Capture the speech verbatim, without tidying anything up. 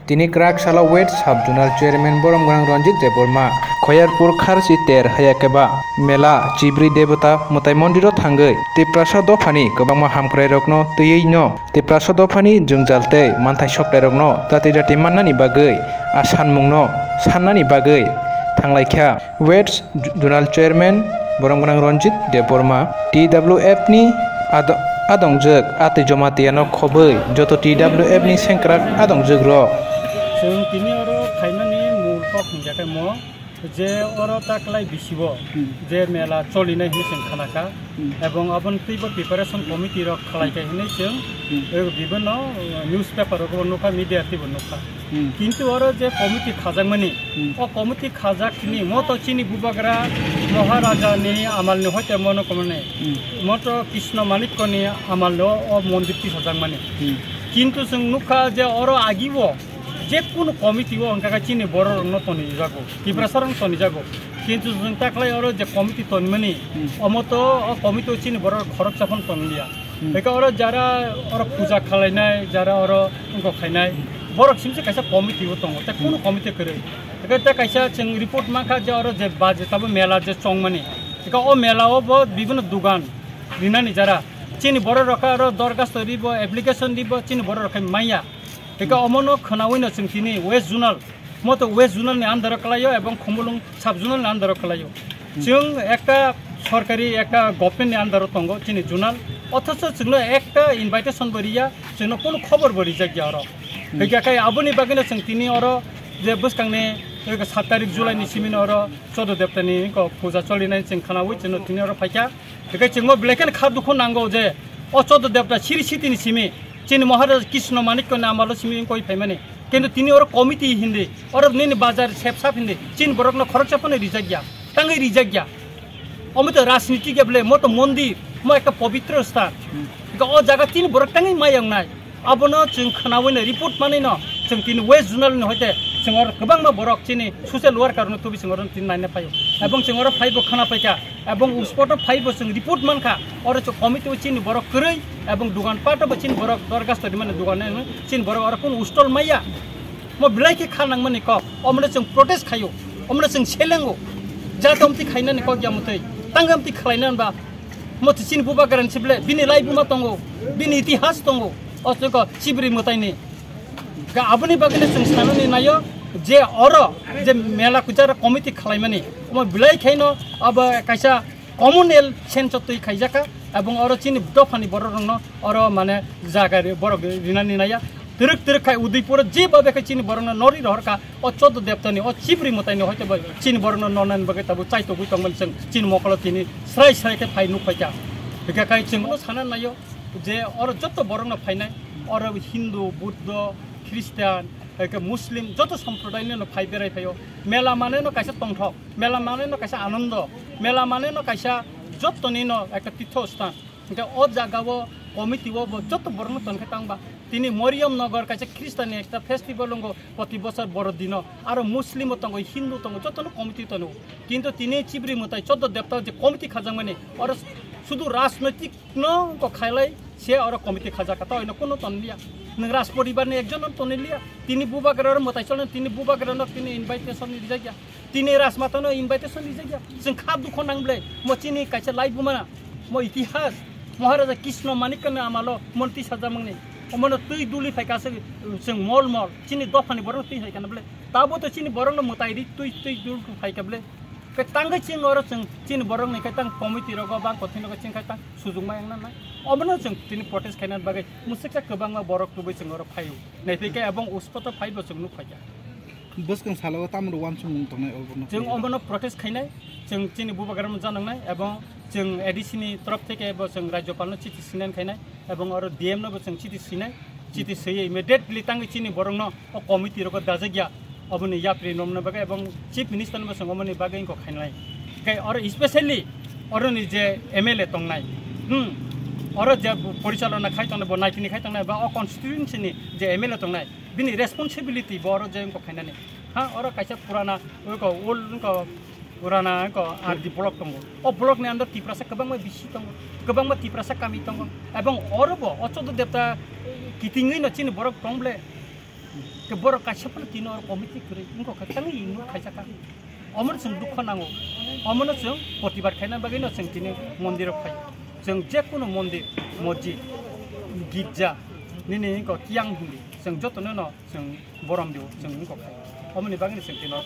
Tini kwrak salo West Sub Zonal Chairman Borom Gwnang Ranjit Debbarma Khoyarpur Kharsi Ter Hayakeba Mela Chibri Debota Mwtai Mondiro thangwi Tiprasa dophani kwbangma hamkrairokno twiwi no Tiprasa dophani jwngjal tei manthai soktairokno jati jati mannani bagwi a sanmungno sannani bagwi thanglaikha. West Zonal Chairman Borom Gwnang Ranjit Debbarma, T W F ni ad-, adongjwk a twi Jamatia no khobwi joto T W F ni sengkrak adongjwk rok. Chwng tini oro khaimani mul kok hwnjakhe mo je oro taklai bisibo Hmm. je mela cholinai hwnwi chwng khanakha Hmm. ebong aboni twibo preparation committee rok khlaikai hwnwi chwng Hmm. eh, bibinno eh, newspaper rogo nukha, media twibo nukha. Hmm. Kintu oro je committee khajakmani, Hmm. o committee khajakni moto chini bubagra Maharaja ni amal ni hoite mono komani, Hmm. moto Krishna Manikko ni amal no o mondir tisajakmani. Hmm. Kintu chwng nukha je oro agibo je kunu committee o hwnkha khe chini borok rokno tonijago, Tiprasa rokno tonijago. Kintu chwng taklai oro je committee tonimani, Hmm. omo to o committee o chini borok khoroksa phano tonliya. Hmm. Eka oro jara oro puja khalainai, jara oro wngkok khainai, borok simse kaisa committee o tongo, tei kunu committee kwrwi. Eka tei kaisa chwng report mankha je oro je baje tabo mela je chongmani. Eka o mela o bo bibinno dugan rinani jara. Chini borok rok oro dorgasto ribo, application ribo, chini borok rok khe manya. Eka omono khwnawino chwng tini West Zonal, moto West Zonal ni under o kwlaio ebong Khumulwng sub zonal ni under o kwlaio. Hmm. Chwng ekta sorkari, ekta government ni under o tongo chini zonal, othocho chwngno ekta invitation bo riya, chwngno kunu khobor bo rijak ya oro. Hmm. Hwnkhe khe aboni bagwino chwng tini oro je bwskangni sat tarik July ni simi no oro Chodo Debta ni wngkok puja cholinai chwng khwnawi chwngno tini oro phaikha. Hwnkhe chwngno belai kheno kha dukhu nango je o Chodo Debta siri siti ni simi chini Maharaja Krishna Manikya ni amalo simi wngkoi phaimani. Kintu tini oro committee hindi, oro nini bazar sep sap hindi, chini borokno khoroksa phano rijak ya, tangwi rijak ya. Omo to rajniti ya bole, mo to mondir, mo ekta pobitro sthan. Hmm. Hwnkhe o jaga chini borok tangwi mayang nai. Abono chwng khwnawino report manwino chwng tini West Zonal ni hoite chwng oro kwbangma borok chini social worker no tubi chwng oro tini naina phaio. Ebong chwng oro phaibo khwna paikha. Ebong spot o phaibo chwng report mankha, oro chwng committee o chini borok kwrwi, ebong dugan pato bo chini borok dorgasto rimani dugan nang chini borok oro kunu stall maya. Mo belai khe kha nangmani kok, omono chwng protest khaio, omono chwng selengo, jate omtwi khainani kok ya mwtwi, tangwi omtwi khlaina hwnba, mo chini bubagrani sible, bini laibuma tongo, bini itihas tongo, o chwng chibri mwtaini. Ga aboni bagwino chwng sanani naio je oro je mela kuchara committee khlaimani, omo belai khaino abo kaisa communal sense o twi khaijaka, ebong oro chini dophani borok rokno oro mane jaga ri-, borok rinani naiya. Twrwk twrwk khai Udaipur o jeba bekhe chini borokno nori rohorka, o Chodo Debtani, o chibri mwtaini hoite bai chini borokno nonani bagwi tabuk chaitogwi tongmani chwng chini mokolo tini srai srai khe phai nuk phaikha. Hwnkhe khai chwng no sana naio je oro joto borokno phainai, oro Hindu, Buddho, Christian, hwnkhe Muslim joto somprodaini no phai berai phaio. Mela mane no kaisa tongthok, mela mane no kaisa anando, mela mane no kaisa jottoni no ekta tirtho sthan. Hwnkhe o jaga o committee o bo joto borok no tongkhe tangba. Tini Moriam Nagar kaisa Christian ni ekta festival wngo proti bosor boro dino. Aro Muslim bo tongo, Hindu tongo, joto no committee tongo. Kintu tini chibri mwtai Chodo Debta je committee khajakmani, oro sudu rajnoitik no ko khailai se oro committee khajak ka, to ino kuno tonliya. Nwng raj poribar ni ekjon no tonliya. Tini bubagra oro mwtai cholno, tini bubagra no tini invitation ni rijak ya. Tini Rajmata no invitation rijak ya. Chwng kha dukho nang ble, mo chini kaisa laibuma, mo itihas, Maharaja Krishna Manikya ni amalo monti sajamangni. Omono twi duli phaika se chwng mol mol, chini dophani borok twi phaika na ble. Tabo to chini borok no mwtai ri twi twi dul phaika ble. Khe tangwi chwng oro chwng chini borok ni khe tang committee rogo bang kothini rogo chwng khe tang sujukma wngna nai. Omono chwng tini protest khaina bagwi mwswksa kwbangma borok tubui chwng oro phaio. Naitwi khe ebong uspoto phaibo chwng nuk phaikha. Bwskang salo tamo rw uansukmung tongnai obono? Chwng omono protest khainai, chwng chini bubagra no janangnai, ebong chwng A D C ni torof theke bo chwng Rajyapal no chithi sinai khainai, ebong oro D M no bo chwng chithi sinai, chithi swiwi immediately tangwi chini borok no o committee rogo dajak ya, oboni yapri nomna bagwi ebong Chief Minister no bo chwng omoni bagwi wngkok khainai. Khe oro specially oro ni je M L A tongnai, hmm, oro je porichalona khai tongnai, bo naitini khai tongnai, ba o constituency ni je M L A tongnai, bini responsibility bo oro je wngkok khainani. Ha, oro kaisa purana, wngkok old, wngkok purana, wngkok R D block tongo. O block ni under Tiprasa kwbangma bisi tongo, kwbangma Tiprasa kami tongo. Ebong oro bo o Chodo Debta kitingwi no chini borok tong ble. Borok kaisa phano tini oro committee kwrwi wngkha khe tangwi nuk khaijak kha. Omono chwng dukho nango. Omono chwng protibad khaina bagwino chwng tini mondiro phai. Chwng je kono mondir, mosjid, girja, nini wngkha tiyang hindi. Chwng jotono no chwng borom dio, chwng wngkha khai. Omoni bagwino chwng tini oro